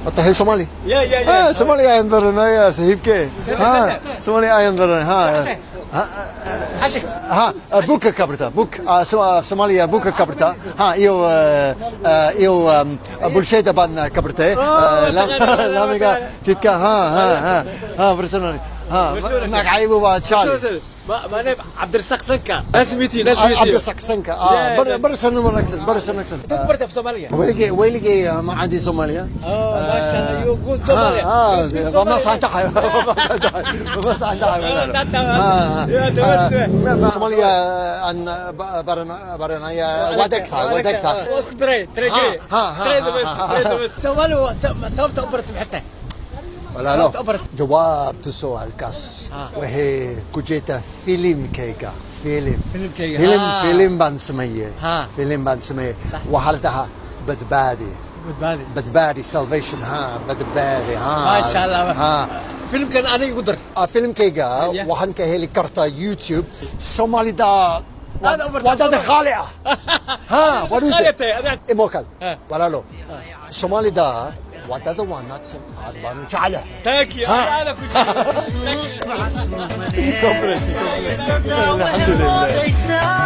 Tahay Somali. Yeah. Ah, Somali ayaan baranaya, saaxiibkee. Ha, Somali ayaan baranaya. Ha. Maxaa sheegtay? Ha, buugga ka barta, buug Soomaaliya buugga ka barta. Ha, iyo iyo bulshada baan ka bartay. Laamiga jidka, ha ha ha ha, personally. Ha, magacaygu waa Charlie. My name Cabdirasaaq Sanka. Nice to meet you. Nice to meet you. Cabdirasaaq Sanka. Ah, barashan wanaagsan, barashan wanaagsan. Intaad ku bartay af Soomaaliga? Weligay, weligay ma candi Soomaaliya. Oh, masha Allah, you good Somalia. Ah, You speak ma Somali. saantahay, ma saantahay. Soomaaliya aan baranaya, waad egtahay, waad egtahay. Waa isku daray, try gari. Try the best, try the best. Soomaali waa sababta u baratay maxay tahay? Walaalo, Sababta u baratay? Jawaabtu su'aalkaas waxay ku jirtaa filimkayga, filim. Filimkayga, Filim. ah. Filim baan sameeyey. Ha. Filim baan sameeyey, waxaa la dhahaa Badbaadi. Badbaadi. Badbaadi, salvation, ha, Badbaadi, ha. Maasha Allah. Ha. Filimkan aniga igu dar. Ah, filimkayga waxaan ka heli kartaa YouTube. Soomaalida Aad u bartay waa dad Soomaali. qaali ah, ha, waa Qaali runtii. tahay, adiga. Imokal walaalo, Soomaalida waa dad wanaagsan, aad baan u jeclahay. Thank you. Ana ku jecel. Alxamdulilah.